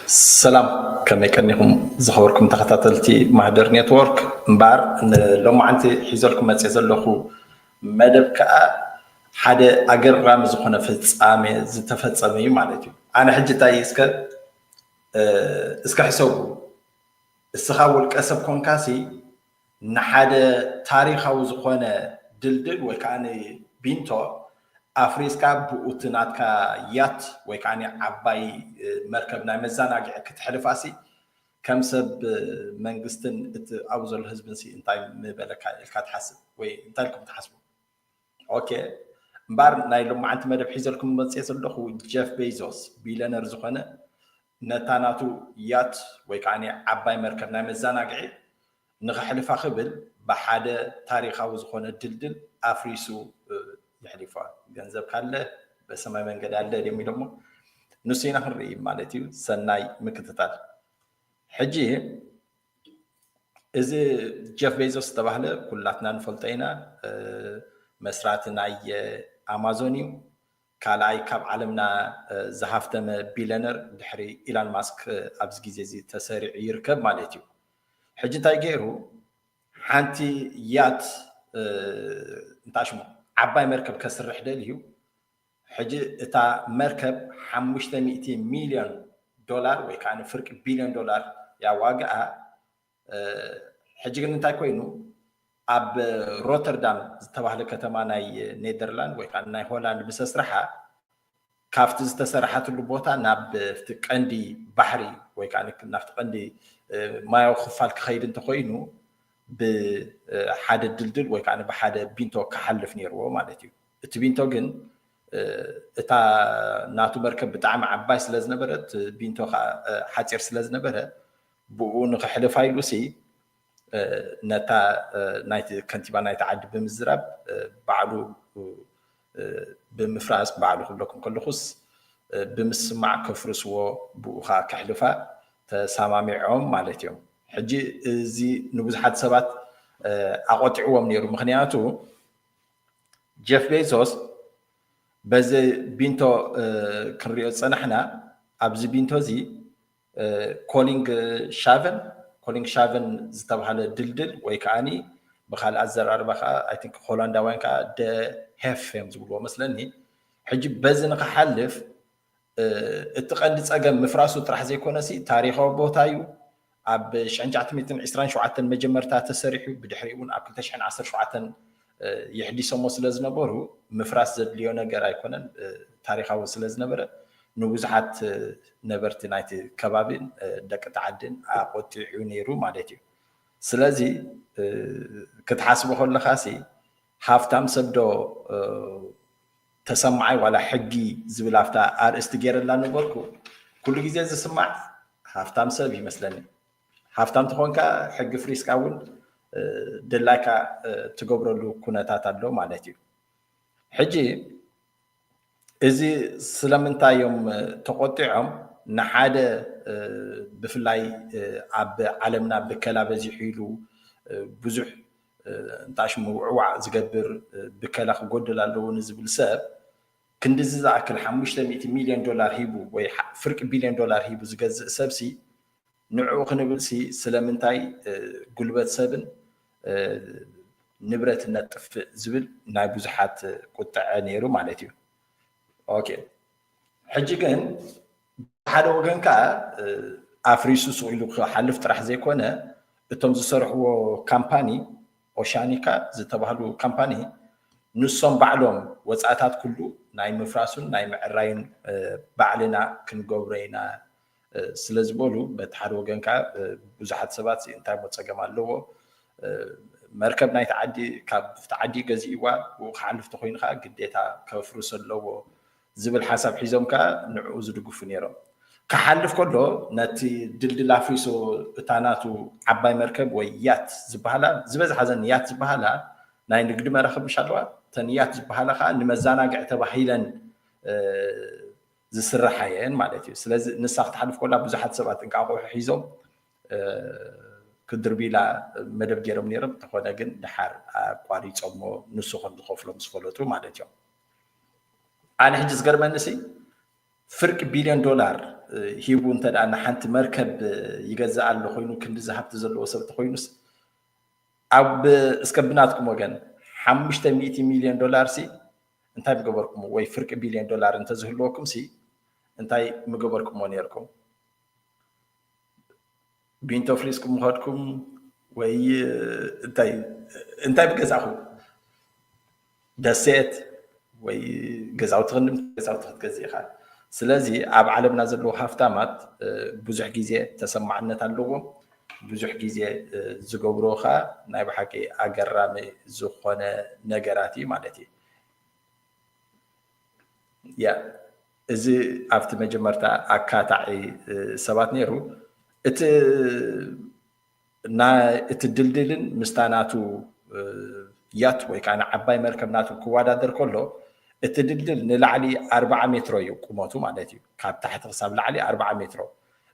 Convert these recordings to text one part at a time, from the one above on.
ሰላም፣ ከመይ ቀኒኹም ዝኸበርኩም ተኸታተልቲ ማህደር ኔትወርክ? እምበኣር ንሎማዓንቲ ሒዘልኩም መፅእ ዘለኹ መደብ ከዓ ሓደ ኣገራሚ ዝኾነ ፍፃሜ ዝተፈፀመ እዩ ማለት እዩ። ኣነ ሕጂ እንታይ እስከ እስከ ሕሰቡ፣ እስኻ ውልቀ ሰብ ኮንካሲ ንሓደ ታሪኻዊ ዝኾነ ድልድል ወይ ከዓ ቢንቶ ኣፍሪስካ ብኡ እቲ ናትካ ያት ወይ ከዓ ዓባይ መርከብ ናይ መዘናግዒ ክትሕልፋሲ ከም ሰብ መንግስትን እቲ ኣብኡ ዘሎ ህዝብንሲ እንታይ ምበለካ ኢልካ ትሓስብ ወይ እንታይ ኢልኩም ትሓስቡ? ኦኬ፣ እምበኣር ናይ ሎማዓንቲ መደብ ሒዘልኩም መፅየ ዘለኹ ጀፍ ቤዞስ ቢለነር ዝኾነ ነታ ናቱ ያት ወይ ከዓ ዓባይ መርከብ ናይ መዘናግዒ ንኸሕልፋ ክብል ብሓደ ታሪኻዊ ዝኾነ ድልድል ኣፍሪሱ የሕሊፋ። ገንዘብ ካለ በሰማይ መንገድ ኣለ ድዮም ኢሎሞ፣ ንሱ ኢና ክንርኢ ማለት እዩ። ሰናይ ምክትታል። ሕጂ እዚ ጀፍ ቤዞስ ዝተባህለ ኩላትና ንፈልጦ ኢና። መስራቲ ናይ ኣማዞን እዩ። ካልኣይ ካብ ዓለምና ዝሃፍተመ ቢለነር ድሕሪ ኢላን ማስክ ኣብዚ ግዜ እዚ ተሰሪዑ ይርከብ ማለት እዩ። ሕጂ እንታይ ገይሩ? ሓንቲ ያት እንታይ ሽሙ ዓባይ መርከብ ከስርሕ ደልዩ። ሕጂ እታ መርከብ ሓሙሽተ ሚእቲ ሚልዮን ዶላር ወይ ከዓ ፍርቂ ቢልዮን ዶላር እያ ዋጋኣ። ሕጂ ግን እንታይ ኮይኑ፣ ኣብ ሮተርዳም ዝተባህለ ከተማ ናይ ኔደርላንድ ወይ ከዓ ናይ ሆላንድ ምስ ኣስርሓ፣ ካብቲ ዝተሰረሓትሉ ቦታ ናብ እቲ ቀንዲ ባሕሪ ወይ ከዓ ናብቲ ቀንዲ ማያዊ ክፋል ክኸይድ እንተኮይኑ ብሓደ ድልድል ወይ ከዓ ብሓደ ቢንቶ ክሓልፍ ነይርዎ ማለት እዩ። እቲ ቢንቶ ግን እታ ናቱ መርከብ ብጣዕሚ ዓባይ ስለ ዝነበረት፣ ቢንቶ ከዓ ሓፂር ስለ ዝነበረ፣ ብኡ ንክሕልፋ ኢሉሲ ነታ ናይቲ ከንቲባ ናይቲ ዓዲ ብምዝራብ ባዕሉ ብምፍራስ፣ ባዕሉ ክብለኩም ከለኹስ ብምስማዕ ከፍርስዎ፣ ብኡ ከዓ ከሕልፋ ተሰማሚዖም ማለት እዮም። ሕጂ እዚ ንብዙሓት ሰባት ኣቆጢዕዎም ነይሩ። ምክንያቱ ጀፍ ቤዞስ በዚ ቢንቶ ክንሪኦ ዝፀናሕና፣ ኣብዚ ቢንቶ እዚ ኮሊንግ ሻቨን ኮሊንግ ሻቨን ዝተባሃለ ድልድል ወይ ከዓኒ ብካልእ ኣዘራርባ ከዓ ኣይ ቲንክ ሆላንዳውያን ከዓ ደ ሄፍ እዮም ዝብልዎ መስለኒ። ሕጂ በዚ ንክሓልፍ እቲ ቀንዲ ፀገም ምፍራሱ ጥራሕ ዘይኮነሲ ታሪካዊ ቦታ እዩ። ኣብ ሽሕን ትሽዓተ ሚእትን ዕስራን ሸውዓተን መጀመርታ ተሰሪሑ፣ ብድሕሪኡ እውን ኣብ ክልተ ሽሕን ዓሰርተ ሸውዓተን ይሕዲሶሞ ስለ ዝነበሩ ምፍራስ ዘድልዮ ነገር ኣይኮነን። ታሪካዊ ስለ ዝነበረ ንብዙሓት ነበርቲ ናይቲ ከባቢን ደቂ እቲ ዓድን ኣቆጢዑ ነይሩ ማለት እዩ። ስለዚ ክትሓስቦ ከለኻሲ ሃፍታም ሰብ ዶ ተሰማዓይ ዋላ ሕጊ ዝብል ኣብታ ኣርእስቲ ገይረላ ነበርኩ። ኩሉ ግዜ ዝስማዕ ሃፍታም ሰብ ይመስለኒ። ሃፍታም ተኾንካ ሕጊ ፍሪስካ እውን ድላይካ ትገብረሉ ኩነታት ኣሎ ማለት እዩ። ሕጂ እዚ ስለምንታይ እዮም ተቆጢዖም? ንሓደ ብፍላይ ኣብ ዓለምና ብከላ በዚሑ ኢሉ ብዙሕ እንታሽ ምውዕዋዕ ዝገብር ብከላ ክጎድል ኣለዎ ንዝብል ሰብ ክንድዚ ዝኣክል ሓሙሽተ ሚእቲ ሚልዮን ዶላር ሂቡ ወይ ፍርቂ ቢልዮን ዶላር ሂቡ ዝገዝእ ሰብሲ ንዕኡ ክንብልሲ ስለምንታይ ጉልበት ሰብን ንብረት ነጥፍእ ዝብል ናይ ብዙሓት ቁጥዐ ነይሩ ማለት እዩ። ኦኬ፣ ሕጂ ግን ሓደ ወገን ከዓ ኣፍሪሱ ስቕ ኢሉ ክሓልፍ ጥራሕ ዘይኮነ እቶም ዝሰርሕዎ ካምፓኒ ኦሻኒካ ዝተባህሉ ካምፓኒ ንሶም ባዕሎም ወፃእታት ኩሉ ናይ ምፍራሱን ናይ ምዕራይን ባዕልና ክንገብሮ ኢና ስለ ዝበሉ በቲ ሓደ ወገን ከዓ ብዙሓት ሰባት እንታይ ሞ ፀገም ኣለዎ መርከብ ናይቲ ዓዲ ካብ ተዓዲ ገዚእዋ ብኡ ክሓልፍ ተኮይኑ ከዓ ግዴታ ከፍርስ ኣለዎ ዝብል ሓሳብ ሒዞም ከዓ ንዕኡ ዝድግፉ ነይሮም። ክሓልፍ ከሎ ነቲ ድልድል ኣፍሪሱ እታ ናቱ ዓባይ መርከብ ወይ ያት ዝበሃላ ዝበዝሓ ዘን ያት ዝበሃላ ናይ ንግዲ መራኽብ ምሽ ኣለዋ። እተን ያት ዝበሃላ ከዓ ንመዘናግዒ ተባሂለን ዝስራሓ እየን ማለት እዩ። ስለዚ ንሳ ክትሓልፍ ከላ ብዙሓት ሰባት እንቃቑሑ ሒዞም ክድርቢላ መደብ ገይሮም ነይሮም። እንተኾነ ግን ድሓር ኣቋሪፆሞ ንሱ ከም ዝኸፍሎም ዝፈለጡ ማለት እዮም። ኣነ ሕጂ ዝገርመኒ ሲ ፍርቂ ቢልዮን ዶላር ሂቡ እንተ ደኣ ንሓንቲ መርከብ ይገዝእ ኣሎ ኮይኑ፣ ክንዲ ዝሃብቲ ዘለዎ ሰብ ተኮይኑስ፣ ኣብ እስከ ብናትኩም ወገን ሓሙሽተ ሚእቲ ሚልዮን ዶላር ሲ እንታይ ምገበርኩሞ? ወይ ፍርቂ ቢልዮን ዶላር እንተዝህልወኩም ሲ እንታይ ምገበርኩሞ ነርኩም? ቢንቶ ፍሊስኩም ምኸድኩም ወይ እንታይ እንታይ ብገዛኹም ደሴት ወይ ገዛውቲ ክንድም ገዛውቲ ክትገዝእ ኢኻ። ስለዚ ኣብ ዓለምና ዘለዉ ሃፍታማት ብዙሕ ግዜ ተሰማዕነት ኣለዎም። ብዙሕ ግዜ ዝገብርዎ ከዓ ናይ ብሓቂ ኣገራሚ ዝኾነ ነገራት እዩ ማለት እዩ። ያ እዚ ኣብቲ መጀመርታ ኣካታዒ ሰባት ነይሩ። እቲ እቲ ድልድልን ምስታ ናቱ ያት ወይ ከዓ ዓባይ መርከብ ናቱ ክወዳደር ከሎ እቲ ድልድል ንላዕሊ ኣርባዓ ሜትሮ እዩ ቁመቱ ማለት እዩ። ካብ ታሕቲ ክሳብ ላዕሊ ኣርባዓ ሜትሮ።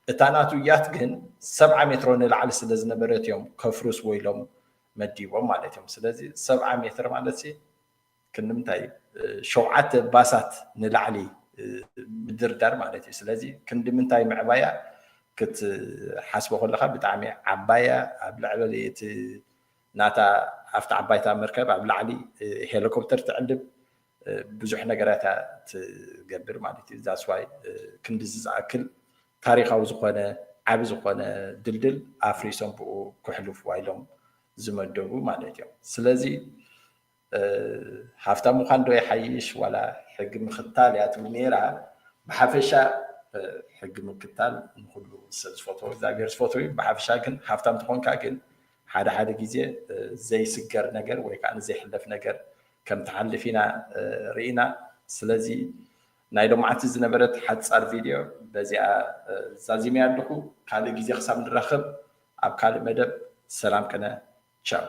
እታ ናቱ ያት ግን ሰብዓ ሜትሮ ንላዕሊ ስለ ዝነበረት እዮም ከፍርስ ወይሎም መዲቦም ማለት እዮም። ስለዚ ሰብዓ ሜትር ማለት ክንዲ ምንታይ ሸውዓተ ባሳት ንላዕሊ ምድርዳር ማለት እዩ። ስለዚ ክንዲ ምንታይ ምዕባያ ክትሓስቦ ከለካ ብጣዕሚ ዓባያ ኣብ ልዕሊ እቲ ናታ ኣብቲ ዓባይታ መርከብ ኣብ ላዕሊ ሄሊኮፕተር ትዕልብ ብዙሕ ነገራት እያ ትገብር ማለት እዩ። ዛስዋይ ክንዲ ዝኣክል ታሪካዊ ዝኾነ ዓቢ ዝኾነ ድልድል ኣፍሪሶም ብኡ ክሕልፍዋ ኢሎም ዝመደቡ ማለት እዮም። ስለዚ ሃፍታም ምዃን ዶ ይሓይሽ ዋላ ሕጊ ምኽታል እያ ትብል ነይራ። ብሓፈሻ ሕጊ ምክታል ንኩሉ ሰብ ዝፈትዎ እግዚኣብሔር ዝፈትዎ እዩ። ብሓፈሻ ግን ሃፍታም ትኾንካ ግን ሓደ ሓደ ግዜ ዘይስገር ነገር ወይ ከዓ ዘይሕለፍ ነገር ከም ትሓልፍ ኢና ርኢና። ስለዚ ናይ ሎማዓንቲ ዝነበረት ሓፃር ቪድዮ በዚኣ ዛዚመያ ኣለኹ። ካልእ ግዜ ክሳብ ንራኸብ ኣብ ካልእ መደብ ሰላም ቅነ። ቻው።